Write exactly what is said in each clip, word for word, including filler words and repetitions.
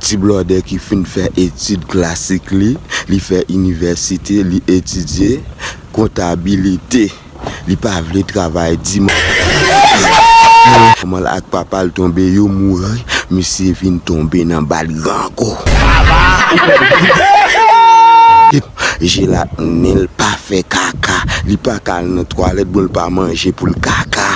Ti blòdè ki fin fè etid klasik li, li fè inivèsite, li etidye kontabilite. Li pa vle travay dimanch. Manman l ak papa l tonbe, yo mouri. Misye vin tonbe nan bal grangou. Jelatnin l pa fè kaka. Li pa ka al nan twalèt, bon, l pa manje pou l kaka.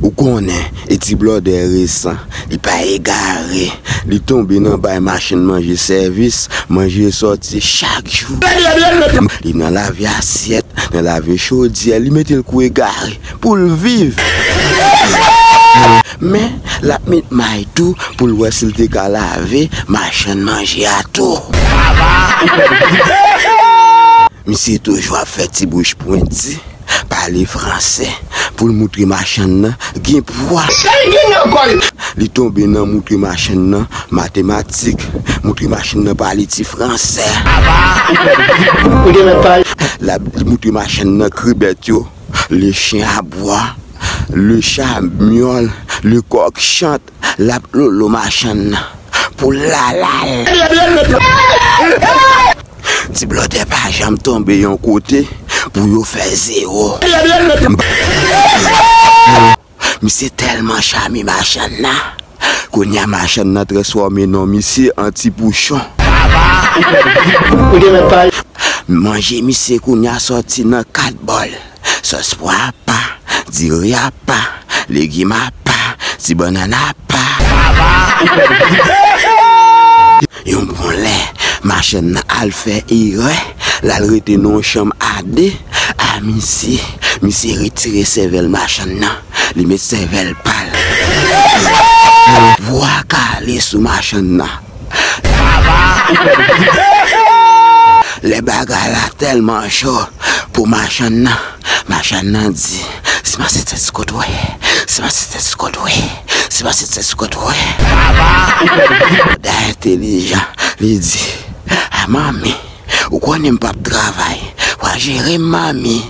Ou konnen, e ti blòdè resan, li pa egare. Li tonbe nan bay machann manje sèvis, manje sòti chak jou. Li nan lave asyèt, nan lave chodyè, li mete l kou egare pou l viv. Men, l ap met may tou pou l wè si l te ka lave machann manje a tou. Misye toujou ap fè ti bouch pwenti, pale fransè, pou l moutre machann nan gen pwa. Li tonbe nan moutre machann nan matematik, moutre machann nan pale ti fransè. L ap moutre machann nan kribèt yo, le chien aboie, le chat miaule, le coq chante, l ap lolo machann nan pou lala l. Ti blòdè pa janm tonbe yon kote pou yo fè zewo. Misye tèlman chame machann nan, kounye a machann nan transfòme non misye an Ti Pouchon. Manje misye kounye a sòti nan kat bòl. Sòs pwa apa, diri apa, legim apa, ti bannann apa. Yon bon lè, machann nan al fè erè, l al rete nan yon chanm a de. A misye, misye retire sèvèl machann nan, li met sèvèl pa l. Bwa kale sou machann nan. Lè bagay la tèlman cho pou machann nan, machann nan di, "Siman se tèt sikotwe, siman se tèt sikotwe, siman se tèt sikotwe." Dayè entelijan, li di, "A manmi, ou konnen m p ap travay, w a jere m, manmi."